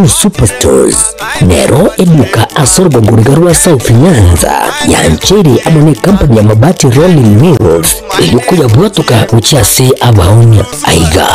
Uhuru Superstores nero eduka ase orogongo riga rwa South Nyanza yancheire amo ne company ya Mabati Rolling Mills erio koyabwatoka gochia ase abaonia. Aiga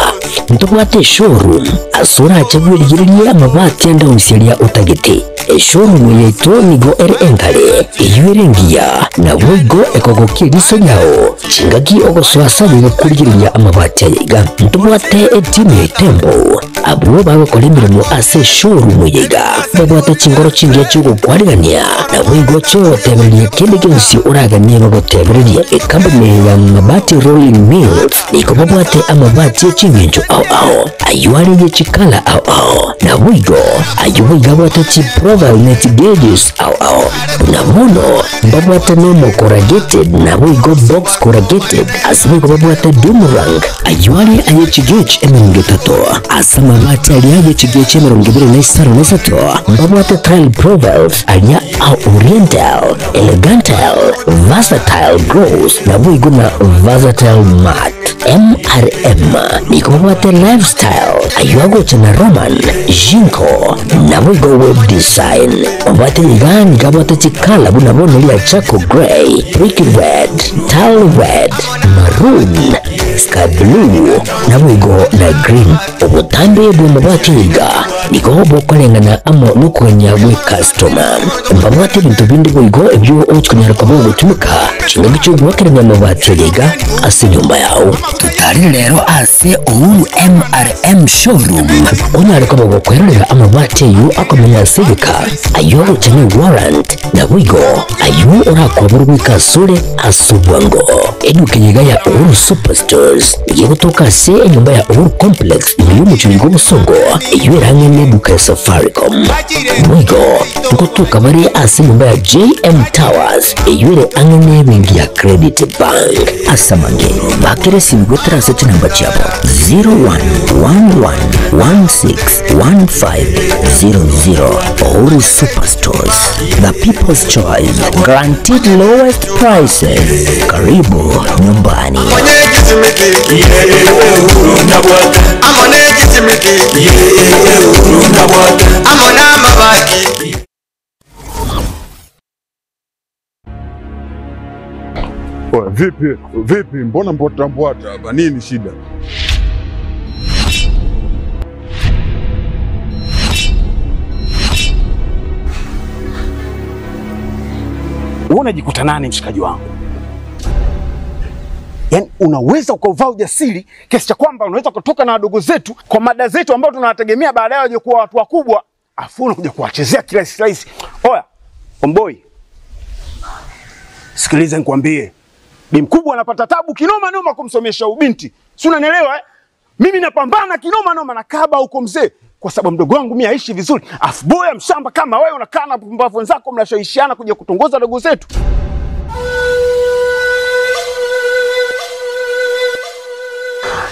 ntobwate eshowroom ase orache bwerigererie amabati ande onsi aria otagete. Eshowroom yaito nigo ere engare, eyio ere engiya, naboigo ekogokia eriso riao chingaki ogosoa ase aye gokorigereria amabati aya iga. Ntobwate etimu ya Itembo abwo bagokora emeremo ase eshowroom eye iga, babwate chingoro chingiya chi'ogokwarigania, naboigo chi'ogotebereria kende gionsi oraganie bagotebererie. Ecompany ya Mabati Rolling Mills nigo babwate amabati e chingencho ao ao, ayio are ye chikala ao ao, naboigo ayio boigo abwate chiprofile ne chigauges ao ao. Buna bono mbabwate normal corrugated naboigo box corrugated, ase boigo babwate doomerang, ayio are aye chigauge 30. Ase amabati aria aye chigauge 23 mbabwate tile profiles aria a oriental, elegantal, versatile gloss, naboigo na versatile matte. MRM nigo babwate lifestyle, ayio agocha na Roman, Jinko, naboigo web design. Babwate iga nigo abwate chikala buna bono ria charcoal grey, brick red, tile red, maroon, sky blue, naboigo na green. Obotambe bw'amabati iga nigo bokoreng'ana amo nokogania gw'ecustoma. Mbabwate ebinto binde boigo ebio ogochi konyara koba ogotumeka chingaki chi'ogoakerania amabati aya iga ase enyomba yao. Totarire rero ase Uhuru MRM Showroom onyare koba gokwerorera amabati ayio akomenya ase egeka, ayio agocha ne warrant, naboigo ayio orakoborwe goika asore ase obwango. Eduka eye iga ya Uhuru Superstores nigo egotoka ase enyomba ya Uhuru Complex ime y'omochie oyo bw'obosongo, eyio ere ang'e neduka ya Safaricom. Boigo ngotoka bare ase enyomba ya JM Towers eyio ere ang'e nebenki ya Credit Bank. Ase amange, bakera esimi goetera ase chinamba chiabo 0111161500. Uhuru Superstores, the people's choice, guaranteed lowest prices. Karibu nyumbani. Oya, vipi vipi, mbona mbwata mbwata hapa? Nini shida? Wewe unajikuta nani mshikaji wangu? Yaani unaweza ukauvaa ujasiri kiasi cha kwamba unaweza kutoka na wadogo zetu kwa mada zetu ambao tunawategemea baadaye waje kuwa watu wakubwa, afu unakuja kuwachezea kirahisi rahisi. Oya, omboi, sikiliza nikwambie, bi mkubwa anapata tabu kinoma noma kumsomesha ubinti, si unanielewa eh? Mimi napambana kinoma noma na kaba huko mzee, kwa sababu mdogo wangu mimi aishi vizuri, afu boya mshamba kama wewe unakaa na pumbavu wenzako mnashawishiana kuja kutongoza dogo zetu.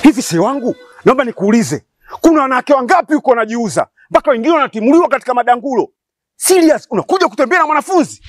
Hivi si wangu, naomba nikuulize, kuna wanawake wangapi huko wanajiuza mpaka wengine wanatimuliwa katika madangulo? Serious, unakuja kutembea na mwanafunzi?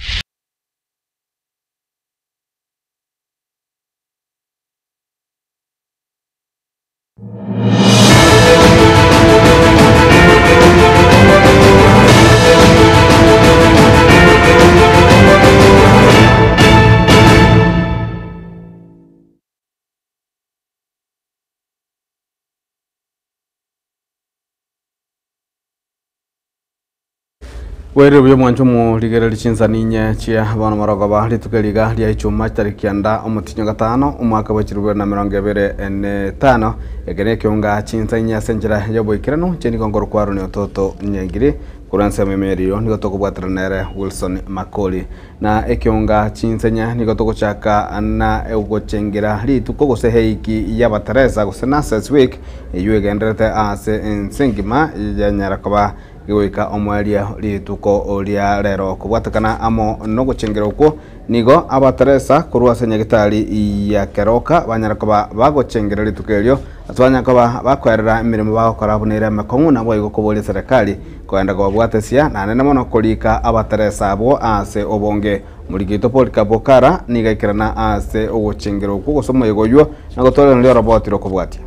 Bwairire buya omwancho omorigereria chinsani inye chia bono marogoba rituko eriga ria echuma chitariki kianda omotinyo gatano omwaka bwa chirubere na emerongo ebere ene etano eke na ekionga chinsa inye ase enchera ya oboikeranu inche nigo nkorokwa Aaron Ototo Nyangiri korwa ensemo ime eriyo nigo tokobwatera nere Wilson Makori na ekionga chinsa inye nigo togochaka na ogochengera rituko gose heiki ya abateresa gose nurses week eywo egenderete ase ense engima yanyara koba Gegoika omoerio rituko ria rero kobwatekana amo nogochengera okwo, nigo abateresa korwa ase nyagitari ya keroka banyara koba bagochengera rituko erio, ase banyara koba bakoerera emeremo bagokora buna ere emekong'u naboigo koboria eserekari kogenda kobabwatesia naende mono korika abateresa abwo ase obonge. Omoriki oito Polycarp Okara nigo aikerana ase ogochengera okwo gose omoyega oywo na gotoorania oroboti rokobwatia.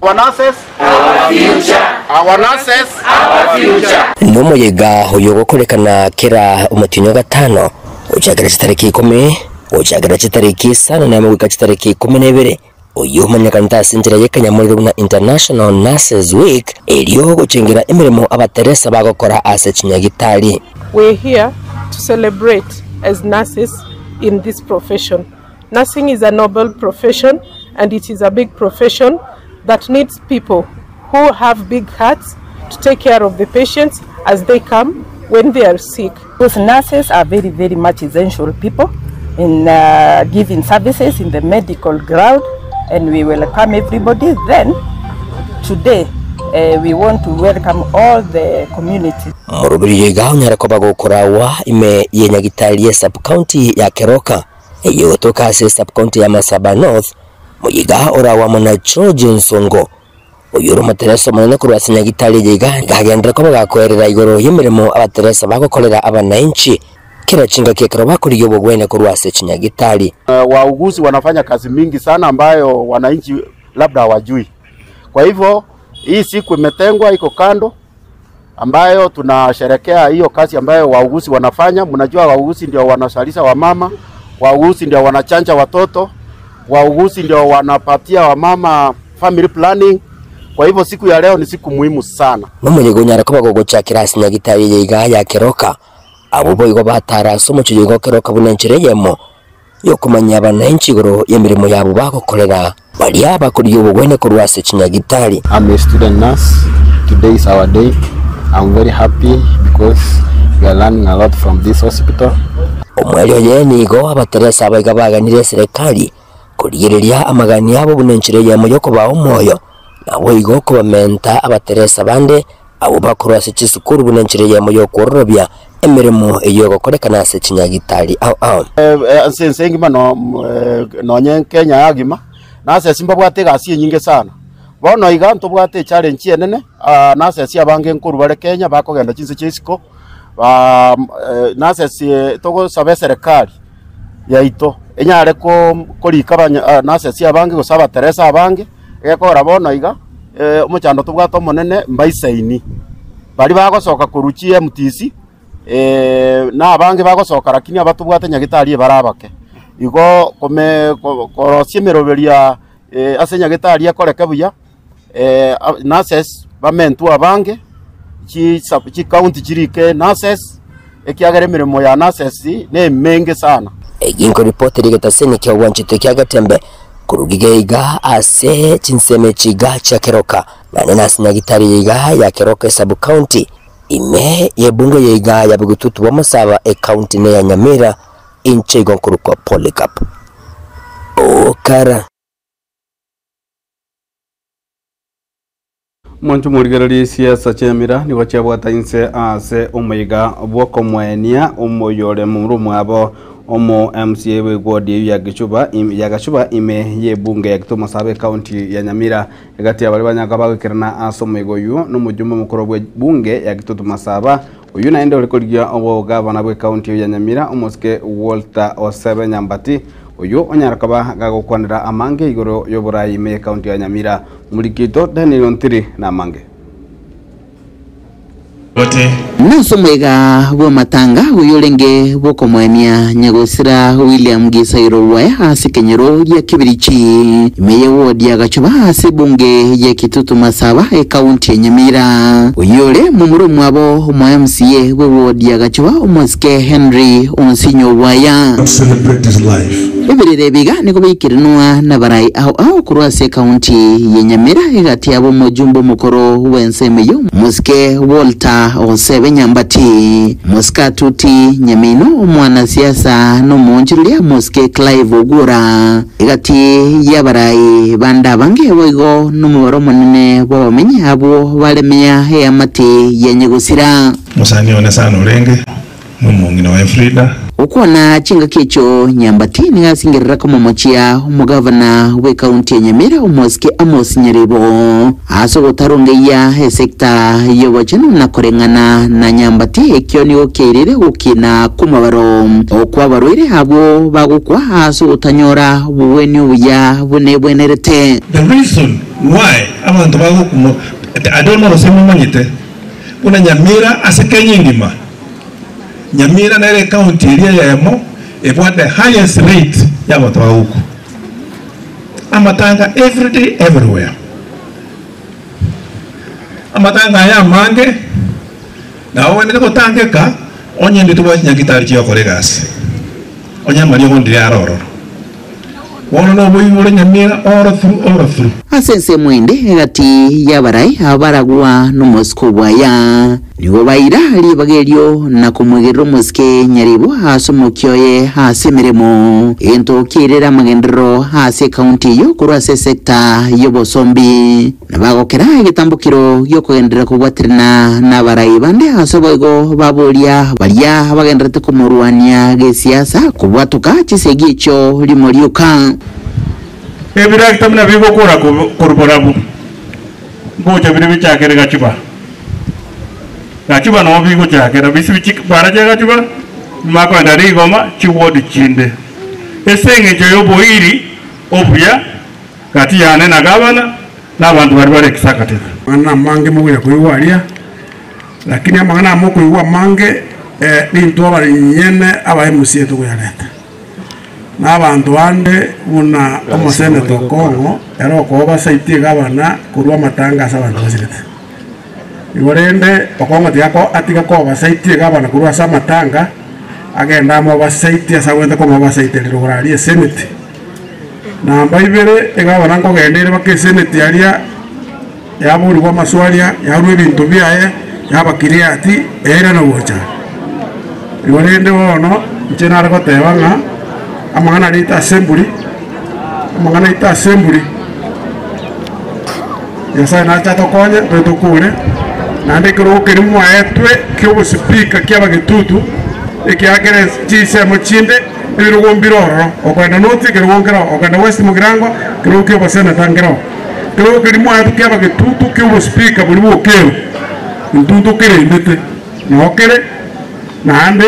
Our nurses, our future. Our nurses, our future. Nomoyega oyo ogokorekana kera omotienyi o gatano gochakera chitariki ikomi gochakera chitariki isano nemo goika chitariki ikomi na ibere, oyio omanyekanete ase enchera y'ekanyamorero buna International Nurses Week, erio gochengera emeremo abateresa bagokora ase chinyagitari. We're here to celebrate as nurses in this profession. Nursing is a noble profession and it is a big profession that needs people who have big hearts to take care of the patients as they come when they are sick. Because nurses are very, very much essential people in giving services in the medical ground, and we welcome everybody. Then today we want to welcome all the community. Morobiri iga onyare koba gokorawa ime ye nyagitari ye sub county ya Keroka eyogotoka ase sub county ya Masaba North, moyiga orawa amo na George Nsongo oyio ore omoteresa omonene korwa ase nyagitari eye iga gagenderera koba gakoerera igoro y'emeremo abateresa bagokorera abanainchi kera chingaki ekero bakorigia obogwenia korwa ase chinyagitari. Wauguzi wanafanya kazi mingi sana ambayo wananchi labda hawajui. Kwa hivyo hii siku imetengwa iko kando ambayo tunasherekea hiyo kazi ambayo wauguzi wanafanya. Mnajua wauguzi ndio wanazalisha wamama, wauguzi ndio wanachanja watoto, wauguzi ndio wanapatia wamama family planning. Kwa hivyo siku ya leo ni siku muhimu sana. Nomoyega onyare koba gogochakera ase nyagitari eye iga ya Keroka, abwo boigo batara ase omochie oyo iga o Keroka buna enchera eyemo y'okomanyia abananchi igoro y'emeremo yabo bagokorera baria bakorigia obogwenia korwa ase chinyagitari. I'm a student nurse. Today is our day. I'm very happy because we are learning a lot from this hospital. Omweri oye nigo abateresa abaiga baganire eserekari korigereria amagani abo buna enchera eyemo y'okobaa omoyo, naboigo kobamenta abateresa bande abwo bakorwa ase chisukuru buna enchera eyemo y'okwororobia emeremo eyio egokorekana ase chinyagitari ao ao. Ase ense engima nonye Kenya yagima, nurses mbabwate egasi enyinge sana. Bono iga ntobwate echallenge enene, nurses abange nkorwa bare Kenya bakogenda chinse chia isiko, nurses togosaba eserekari yaito enyare korika nurses abange gose abateresa abange, egekora bono iga omochando tobwate omonene mbaisaini. Bari bagosoka korwa chi MTC, na abange bagosoka lakini abatobwate nyagitari ebare abake. Igo korosia emeroberia ase nyagitari ekoreke buya, nurses bamentwe abange, chi county chirike nurses, ekiagera emeremo ya nurses ne emenge sana. Eginko ripoti rigetaseni kia obwanchete kia Getembe korugiga iga ase chinsemo chiga chia Keroka nane nase nyagitari iga ya Keroka sub county ime yebunge yeiga ya Bugututu bwa Masaba e county ne ya Nyamira inche igo nkorokwa Polycarp Okara. Omonto omorigereria siasa chiamira nigo chiabwata inse ase omoiga bw'okomoenia omoyore momura omwabo omo MCA bw'eward ya Gichuba ya Gachuba ime y'ebunge ya Kitutu Masaba county ya Nyamira egati abari banyaka bagokerana ase omoiga oyu n'omojumbe omokoro bw'ebunge ya Kitutu Masaba oyu naende ore korigia obogavana bwe county ya Nyamira omosike Walter Osebe Nyambati oyu onyara koba gagokwanera amange igoro y'oborai ime county ya Nyamira Murikito Daniel Ontiri na amange. Nasomwega bw'amatanga oyorenge bw'okomoenia nyagosira William Gisairo Bwaya ase kenyero gia Kibirichi ime ye ward ya Gachuba ase bunge ya Kitutu Masaba ekaunti ya Nyamira oyore mumuro mwabo omwa MCA bwe ward ya Gachuba omosike Henry Onsinyo Bwaya. Celebrate his life. Ebirere biga niko bikirinwa na barai ao ao korwa ase ekaunti ya Nyamira egati abo omojumbe omokoro bw'ensemo mosike Walter Osebe Nyambati mosike Atuti Nyamino omwanasiasa n'omonchireria mosike Clive Ogura egati y'abarai bande abange boigo n'omubaro omonene bw'abamenyi abwo baremia eamate ya Nyagosira. Musani one sana orenge n'omong'ina wa Frida. Gokwana chingaki echio Nyambati nigo asingerera komomochia omogavana bw'ekaunti ya Nyamira omosike Amos Nyaribo ase ogotarongeyia esekta y'obochenu na koreng'ana na Nyambati ekio nigo kiairire gokina kw'omobaro okw'abarwaire abwo bagokwa ase ogotanyora obobweni obuya buna ebwenerete. The reason why abanto bagokumwa, I don't know gose momanyete, buna Nyamira ase Kenya engima, Nyamira nere ecounty eria eyemo ebwate highest rate y'abanto bagokwa. Amatanga everyday everywhere. Amatanga aya amange nabo ogwenerete gotangeka onye inde tobwati chinyagitari chiagokora egasi, onye amariogo ndire are ororo. Bono noboibore Nyamira all through all through. Ase ensemo ende egati y'abarai abaragwa nomosike obwaya, nigo baira ribaga erio na komwegerera omosike nyaribo ase omokia oye ase emeremo, egento kiairire amagenderero ase ekaunti eyio korwa ase esecta y'obosombi. Na bagokera egetambokero gi'okogenderera kobwaterana nabarai bande ase boigo baboria baria bagendererete komorwania gesiasa kobwatoka chisegi echio rimo rioka. Ebirakita buna bigokora korwa borabu, ngocha bire bichakere gachuba. Gachuba noo bigochakera, bisibi chibara chia gachuba, bimakoenda rigoma chiwodi chinde. Ase engencho y'oboiri obuya Gati yane na gavana, na abanto baria bare executive. Amang'ana amange mogocha koigwa aria, lakini amang'ana aya mokoigwa amange nintwe abanyene aba MCA tokoyareta. Na abanto bande buna omoseneta Okong'o ere okoba site egavana korwa amatanga ase abanto basirete. Igo rende Okong'o tiga atiga koba site egavana korwa ase amatanga, agende amobasaiti ase agwenerete komobasaita rirogoro aria eseneti. Namba ibere, egavana nkogenda ere mpaka eseneti aria, yaborigwa amaswali yarua ebinto biaye, yaba cleared, yairana gocha. Igo rende bono, inche nare goteba ng'a amang'ana aria aito assembly, amang'ana aito assembly, Nyasaye nache atokonye toe tokure, naende ekerogo keria mwaetwe kia obosipika kia abagetutu, ekiagera chinsemo chinde ebirogo mbire ororo, okoenda north ekerogo nkeroo, okoenda west mogirango ekerogo kia oboseneta nkeroo. Ekerogo keria mwaetwe kia abagetutu kia obosipika boria bwa Okello, intwe ntokerendete, noo kere, naende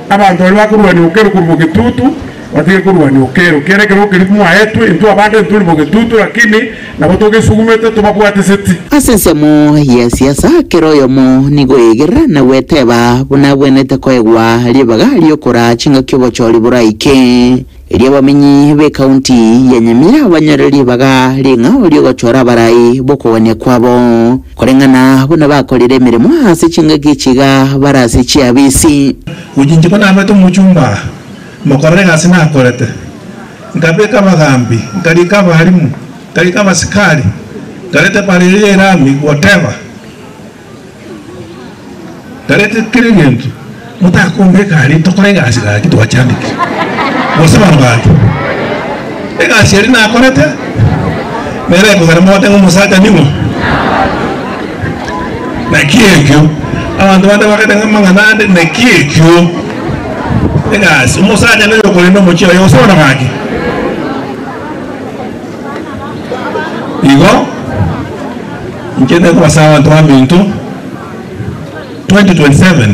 abanto baria bakorwania Okello korwa bogetutu, Batige korwania Okello, kera ekero keria mwaetwe, intwe abande ntori bogetutu, lakini nabo togesugumete tobabwateseti. Ase ensemo ya siasa, kera oyomo nigo oyegerera na gweteba buna abwenerete koegwa ribaga ri'okoraa chingaki obochori boraike. Erio abamenyi b'ekaunti ya Nyamira banyore ribaga ring'ao ri'ogochora abarai b'okogania kwabo, koreng'ana buna bakorire emeremo ase chingaki echi iga bare ase chiabisi. Gochia inche konabete omochumba aa, Mokorere egasi nakorete, nkabeka abagambi, nkarika abalimu, nkarika abasikari, nkareta epara eria y'erami, whatever, nkareta kera egento, motakombeka aria tokore egasi gaki twachandekire. Gose bono gaki, egasi eria nakorete, nere ekogera mogote ng'a omosacha ning'o? Naki ekio? Abanto bande bagete ng'a amang'ana ande, naki ekio? Egasi, omosacha noyo okorenda omochie oye, gose bono gaki? Igo, inche ndikobasaba abanto baminto, 2027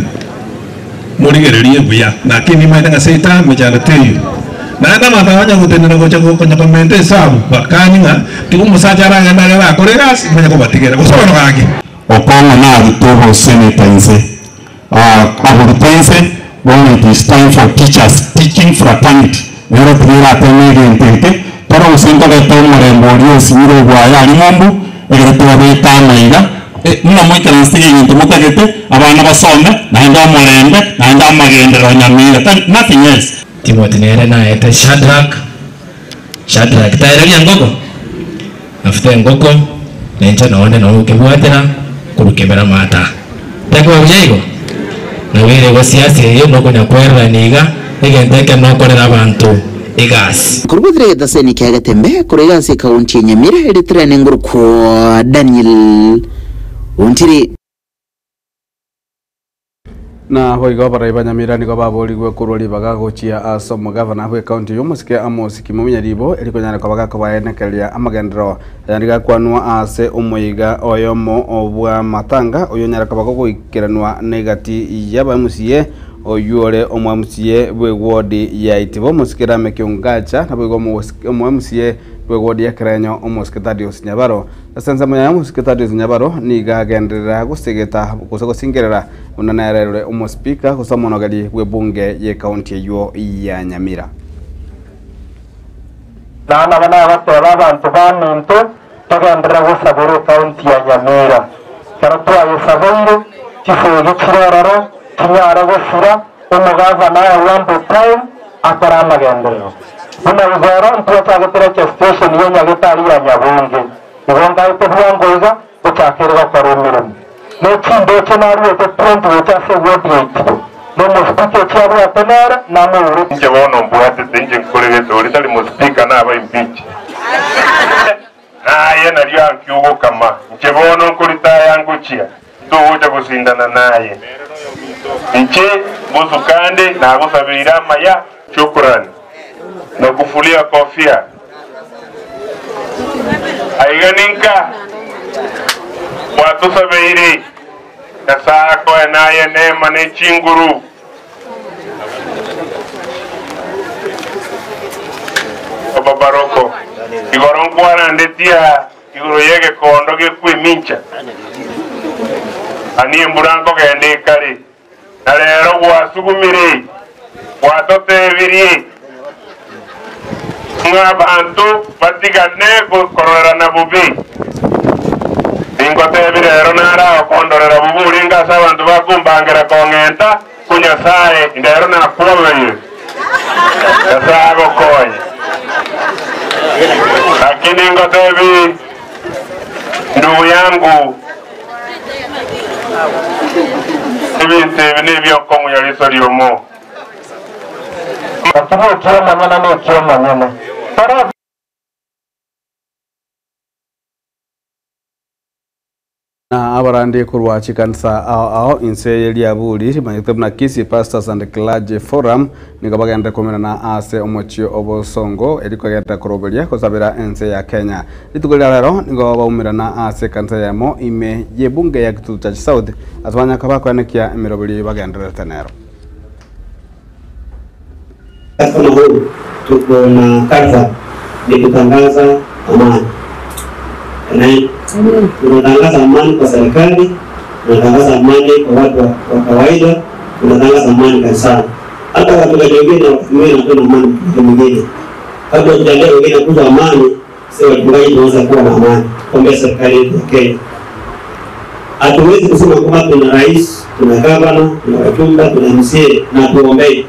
morigererie buya, naki nimanyete ng'a seita mechando teiyo. Naende abanto aba banya gotenena gocha konya komenta esabu, bakanie ng'a tiga omosacha aragende aria arakore egasi, manya kobatigera, gose bono gaki? Okong'o narute oboseneta inse. Aborute inse, bono it is time for teachers, teaching fraternity, nero tiga erateme egento eke, tore gose ntorete omorembe oria osinyire obwaye aria ng'umbu, ekero twabeka amaiga, buna moikaransete iga egento motagete, abana basome, naende omorembe, naende amagenderero nyamira, nothing else. Timothy nere naete Shadrack, Shadrack taereria engoko, Mafuta engoko, na inche nonde noo okebwatera korwa kebera mata. Takoba buya igo? Nabo ere igo siasa eye nokonya kwererania iga, egento ekero nokorera abanto egasi. Korwa Bethlehem egetaseni kia Getembe, korwa iga ase ekaunti ya Nyamira, eritrene ngorokwo Daniel Ontiri. Na boigo abarai ba Nyamira nigo baborigwe korwa ribaga gochia ase omogavana bw'ekaunti y'omosike Amos Kimunya Ribo erikonyara koba gakobaenekeria amagenderero aya nigo akwanwa ase omoiga oyomo bw'amatanga oyonyara koba gogoikeranwa negati y'aba MCA oywo ore omo MCA bw'ewodi ya Itibo omosike Lameck Ongacha naboigo omo MCA bw'ewodi ya Kerenyo omosike Thaddeus Nyabaro. Ase ensemo yaye omosike Thaddeus Nyabaro nigo agenderera gosegeta gose gosingerera Buna nere ore omosipika gose omonogeri bw'ebunge y'ekaunti eyio ya Nyamira. Na nabo nagoteeba abanto baminto, togenderere gosabera ekaunti ya Nyamira. Ekero twayesabeire, chisegi chire ororo chinyare gosira, omogavana aye ample time akore amagenderero. Buna igoro ntwachagete Reche Station ye Nyagetari ya Nyabunge, igo ngaete bwango iga gochakere gokora emeremo. Ne chimbeche naruete 20 gocha ase ewodi ya Itibo, na omosipika echi abwate nere namoure. Inche bono mbwatete inche nkoregete oria tari mosipika naba impeach. Naye nario ankio ogokama, inche bono nkoritaya ngochia, ntogocha gosindana naye. Inche mbosukande nagosabeire amaya. Shukrani. Nakufulia kofia. Aiga ninka gwatosabeire, Nyasae akoe naye neema ne chinguru. Baba Baroko, igoro nkwarandetie aa igoro y'egekondo gekw'emincha, ani embura nkogenda ekare. Na rero gwasugumire, gwatotebirie ng'a abanto batigane kororerana bobe. Ningotebi rero nare agokondorera bobe orenge ase abanto bakombangera kong'enta, ko Nyasae rero nakwobeire. Nyasae agokonye. Lakini ningotebi ndugu yangu, Ebinto ebi nebi'okong'uya riso riomo. Lakini eki'omonyene neki'omonyene. Tore. Na abarandi korwa chikanisa ao ao inse ye riaburi rimanyete buna Kisii Pastors and Clergy Forum Nigo bagenderere komerana ase omochie o bosongo, erio kogenderera koroberia gosabera ense ya Kenya. Rituko ria rero nigo baumerana ase ekanisa eyemo ime y'ebunge ya Kitutu Church South ase banyaka bakoenekia emeroberi bagendererete nero. Wakati kama huu tuko na Calvary ni kutangaza amani. Amen. Tunatangaza amani kwa serikali, tunatangaza amani kwa watu wa kawaida, tunatangaza amani kanisani. Hata wachungaji wengine wakati mwingine wanapenda amani wakati mwingine. Kabla tujaambia wengine kuhusu amani, sisi wachungaji tunaweza kuwa na amani. Kuombea serikali yetu ya Kenya. Hatuwezi kusema kwamba tuna rais, tuna gavana, tuna wachumba, tuna MCA na tuombee.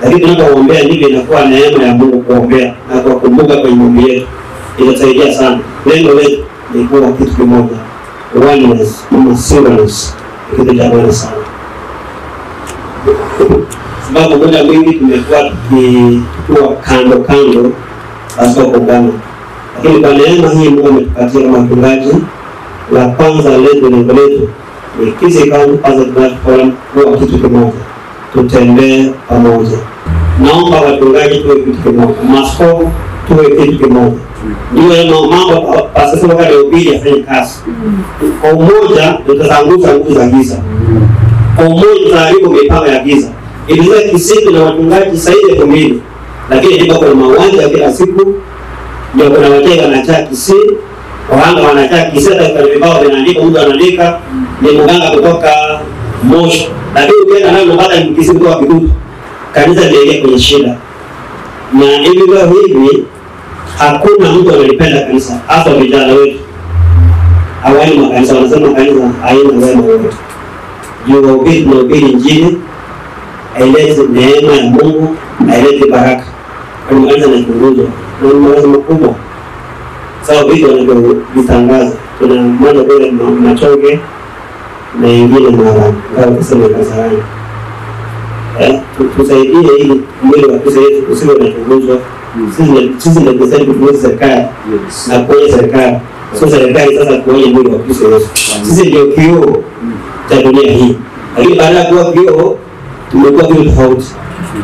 Lakini tunapoombea ndivyo inakuwa neema ya Mungu kuombea na kuwakumbuka kwenye maombi yetu. Itatusaidia sana. Lengo letu ni kuwa kitu kimoja. Oneness ama singleness ni kitu cha maana sana. Sababu muda mwingi tumekuwa tukiwa kando kando pasipo kuungana. Lakini kwa neema hii Mungu ametupatia kama wachungaji, la kwanza letu, lengo letu ni Kisii County Pastors Clergy Forum kuwa kitu kimoja, tutembee pamoja. Naomba wachungaji tuwe kitu kimoja, maaskofu tuwe kitu kimoja, ndio mambo pastor wakati hubiri afanye kazi kwa umoja. Tutazangusha nguvu za giza kwa umoja, tutaharibu mipango ya giza. Iliza Kisii na wachungaji zaidi ya 2000, lakini ndipo kuna mauaji ya kila siku, ndio kuna wateja wanachaa Kisii, wahanga wanachaa Kisii, hata kwenye vibao vinaandika, mtu anaandika ni mganga kutoka Moshi, lakini ukienda nayo unapata ni Kisii kutoka Kitutu. Kanisa linaingia kwenye shida, na hivi leo hivi hakuna mtu analipenda kanisa, hasa vijana wetu hawaendi makanisa, wanasema kanisa haina wema wote. Juu wahubiri, tunahubiri Injili haileti neema ya Mungu, haileti baraka, kwani makanisa yanachunguzwa na ni makanisa makubwa. Sawa vitu wanavyovitangaza, tuna moja kule Machoge na ingine Mara, ngawa kusema Kasarani. Tusaidie ili mwili wa Kristo Yesu usiwe unachunguzwa. Sisi ndio tunastahili kuchunguza serikali na kuonya serikali, sio serikali sasa kuonya mwili wa Kristo Yesu. Sisi ndio kioo cha dunia hii. Lakini baada ya kuwa kioo tumekuwa kitu tofauti,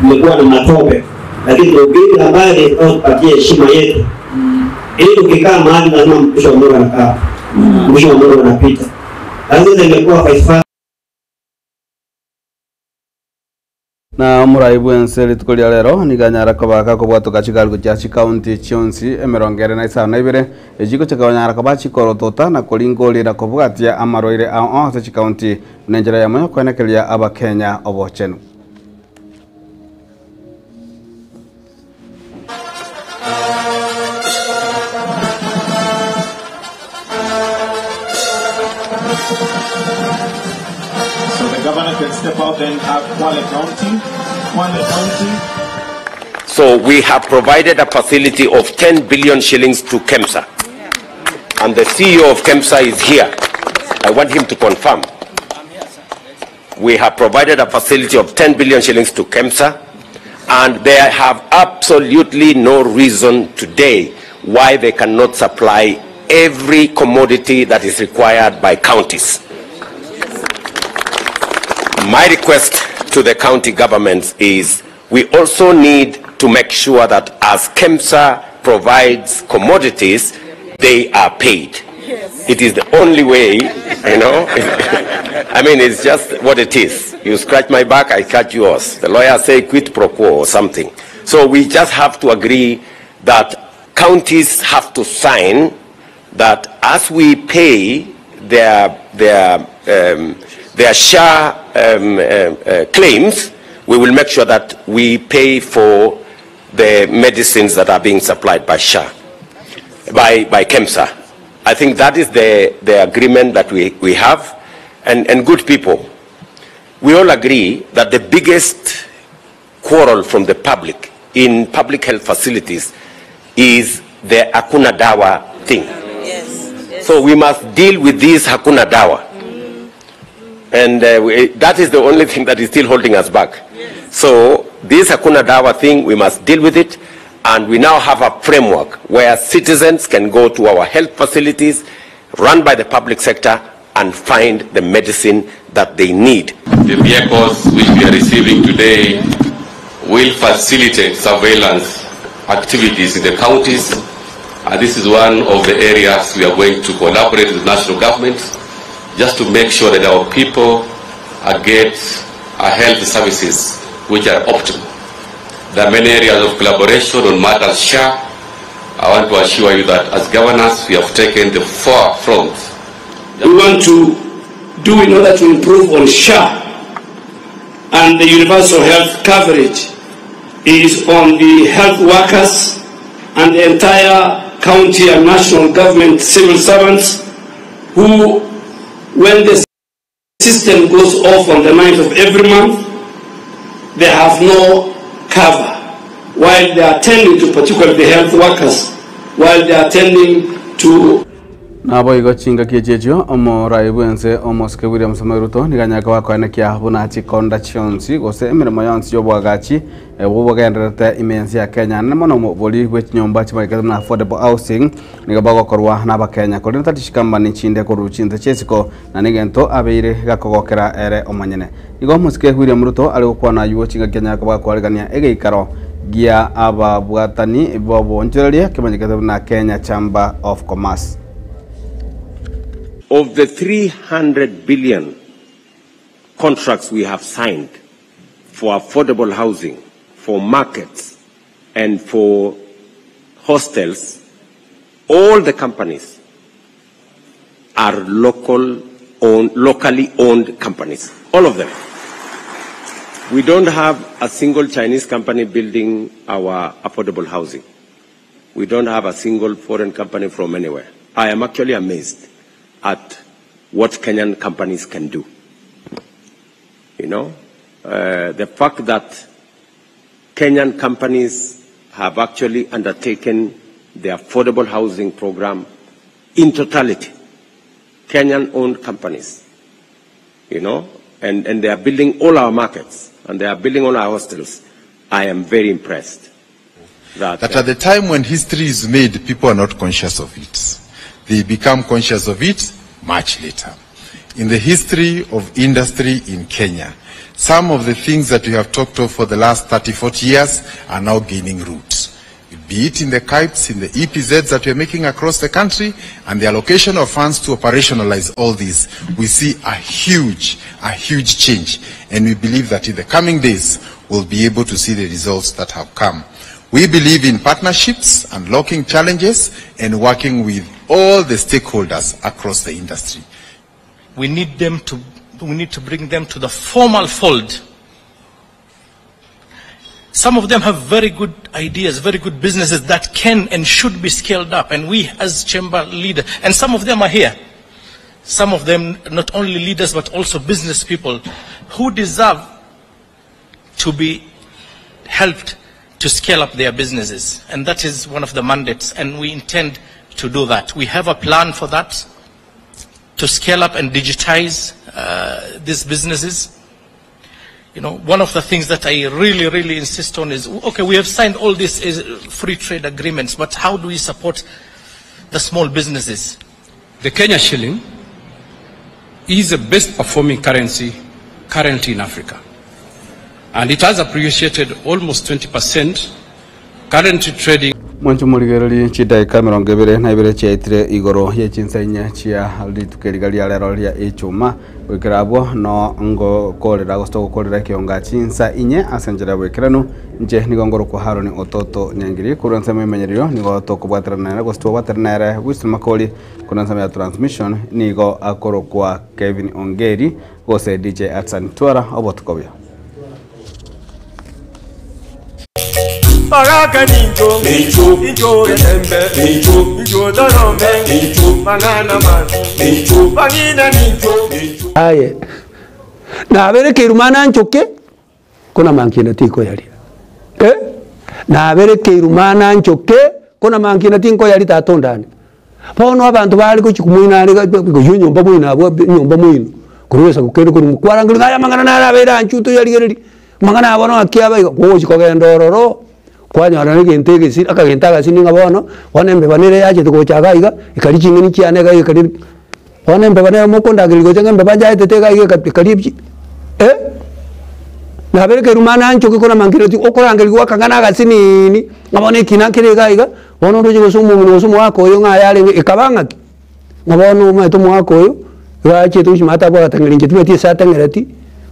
tumekuwa na matope, lakini tuhubiri habari inayotupatia heshima yetu, ili tukikaa mahali lazima mtumishi wa Mungu anakaa, mtumishi wa Mungu anapita. Lakini sasa imekuwa vice versa. Na omorai bw'ense rituko ria rero nigo anyare koba gakobwatoka chigari gochia chikaunti chionsi emerongo ere na isano na ibere, echi gochia konyara koba chikorotota na koringorera kobwatia amarwaire ao ao ase chikaunti buna enchera eyemo yokoenekeria abakenya obochenu. So the governor can step out and have Kwale County. Kwale County. So we have provided a facility of 10 billion shillings to KEMSA. And the CEO of KEMSA is here. I want him to confirm. We have provided a facility of 10 billion shillings to KEMSA, and they have absolutely no reason today why they cannot supply every commodity that is required by counties. My request to the county governments is we also need to make sure that as KEMSA provides commodities, they are paid. It is the only way, you know. I mean, it's just what it is. You scratch my back, I scratch yours. The lawyer say quid pro quo or something. So we just have to agree that counties have to sign that as we pay their, their, their share claims, we will make sure that we pay for the medicines that are being supplied by SHA, by, by KEMSA. I think that is the, the agreement that we, we have. And, and good people, we all agree that the biggest quarrel from the public in public health facilities is the Hakuna Dawa thing. Yes, yes. So we must deal with this Hakuna Dawa. And uh, we, that is the only thing that is still holding us back. Yes. So this Hakuna Dawa thing, we must deal with it. And we now have a framework where citizens can go to our health facilities run by the public sector and find the medicine that they need. The vehicles which we are receiving today will facilitate surveillance activities in the counties. And this is one of the areas we are going to collaborate with national government just to make sure that our people get health services which are optimal. There are many areas of collaboration on matters SHA. I want to assure you that as governors, we have taken the forefront. We want to do in order to improve on SHA and the universal health coverage is on the health workers and the entire county and national government civil servants who, when the system goes off on the 9th of every month, they have no cover while they are attending to particularly the health workers, while they are attending to Nabo igo chingaki echi echio omorai bwense omosike William Samoei Ruto nigo anyare koba akoenekia buna chikonda chionsi gose emeremo yonsi ya obwagachi obwo bogendererete ime ense ya Kenya naende mono obori bwe chinyomba chimaikete buna affordable housing nigo bogokorwa na abakenya korende tari chikambani chinde korwa chinse chia isiko na negento abeire gakogokera ere omonyene. Igo omosike William Ruto are gokwana aywo chingaki anyare koba akoaregania egeikaro gia ababwatani b'oboonchoreria kemanyekete buna Kenya Chamber of Commerce. Of the 300 billion contracts we have signed for affordable housing, for markets, and for hostels, all the companies are local owned, locally owned companies, all of them. We don't have a single Chinese company building our affordable housing. We don't have a single foreign company from anywhere. I am actually amazed at what Kenyan companies can do. You know, uh, the fact that Kenyan companies have actually undertaken the affordable housing program in totality, Kenyan-owned companies, you know, and, and they are building all our markets and they are building all our hostels. I am very impressed. That, that at the time when history is made, people are not conscious of it. They become conscious of it much later. in the history of industry in Kenya. Some of the things that we have talked of for the last 30, 40 years are now gaining root. Be it in the KIPES, in the EPZs that we are making across the country, and the allocation of funds to operationalize all this, we see a huge, a huge change. And we believe that in the coming days, we'll be able to see the results that have come. We believe in partnerships, unlocking challenges, and working with all the stakeholders across the industry. We need them to, we need to bring them to the formal fold. Some of them have very good ideas, very good businesses that can and should be scaled up. And we as chamber leader, and some of them are here. Some of them not only leaders but also business people who deserve to be helped to scale up their businesses. And that is one of the mandates, and we intend to do that. We have a plan for that, to scale up and digitize these businesses. You know, one of the things that I really, really insist on is, okay, we have signed all these free trade agreements, but how do we support the small businesses? The Kenya shilling is the best performing currency currently in Africa. And it has appreciated almost 20%, currently trading Mwancho morigereri chidaika mirongo ibere na ibere chiaitire igoro ye chinsa inya chia rituko eriga ria rero ria echuma gwikira abwo no ngokorera gose togokorera ekionga chinsa inye ase enchera ya bwekeranu nche nigo ngorokwa Haroni Ototo Nyangiri korwa ensemo emenyererio nigo tokobwaterana nere gose twobwaterana nere Wilson Makori korwa ensemo ya transmission nigo akorokwa Kevin Ongeri gose DJ Atsan Twara obotuko buya. Baraka ninjo, ninjo, ninjo etembe, ninjo, ninjo dorome, ninjo, banana man, ninjo, bangina ninjo, ninjo. Aye. Naberekeirwe mana nchoke kona mankina tiko yaria. Eh? Naberekeirwe mana nchoke kona mankina tinko yari tatondane. Bono abantu bari gochikumwina ari go nyomba mwina abo nyomba mwino. Kuruwesa kukende kuri mukwarangiri ngaya mangana narabera nchuto yarigereri. Mangana abono akiaba gochi kogenda ororo. Kwanyora negento egesi akagento agasini ng'a bono, bono embeba nere yachete gocha iga iga, ekari ching'eni chiane iga ekari bono embeba nere mokondageria gocha ng'a embeba njaetete iga iga ekari ebi eh? Naberekeirwe mana nchoke kora mankireti okorangerigwa akang'ana agasinini, ng'a bono ekina nkere iga iga, bono oroche gose omong'ina gose omogaka oyo ng'a yarenge ekaba ng'aki? Ng'a bono omanyete omogaka oyo, iga achete gochia maate abwo agatang'era inche timanyeti ase atang'ereti,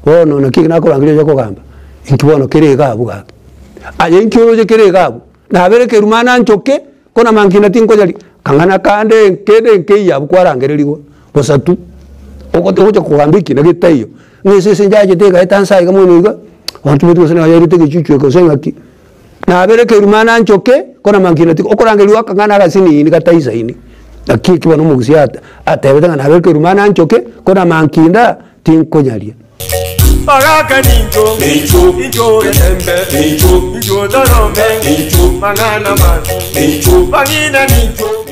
bono naki nakorangeria oche kogamba, inki bono kere iga abwo gaki. Aye inki oroche kere iga abwo? Naberekerwe mana nchoke, kona mankina tinkoyaria, kang'ana kande kende nkeiyo abwo kwarangererigwa bosa tu. Ogote ogocha kogamba ekina getaiyo, ng'a esese njachete egaeta nsa iga mono iga, abanto baito gose nayairete egechuchu eke gose ng'aki. Naberekerwe mana nchoke, kona mankina tiko okorangerigwa akang'ana agasinini gataisaini. Naki eki bono omogusii ate atebete ng'a naberekerwe mana nchoke, kona mankinda tinkonyaria. Baraka ninjo, ninjo, ninjo etembe, ninjo, ninjo dorome, ninjo, banana man, ninjo, bangina ninjo.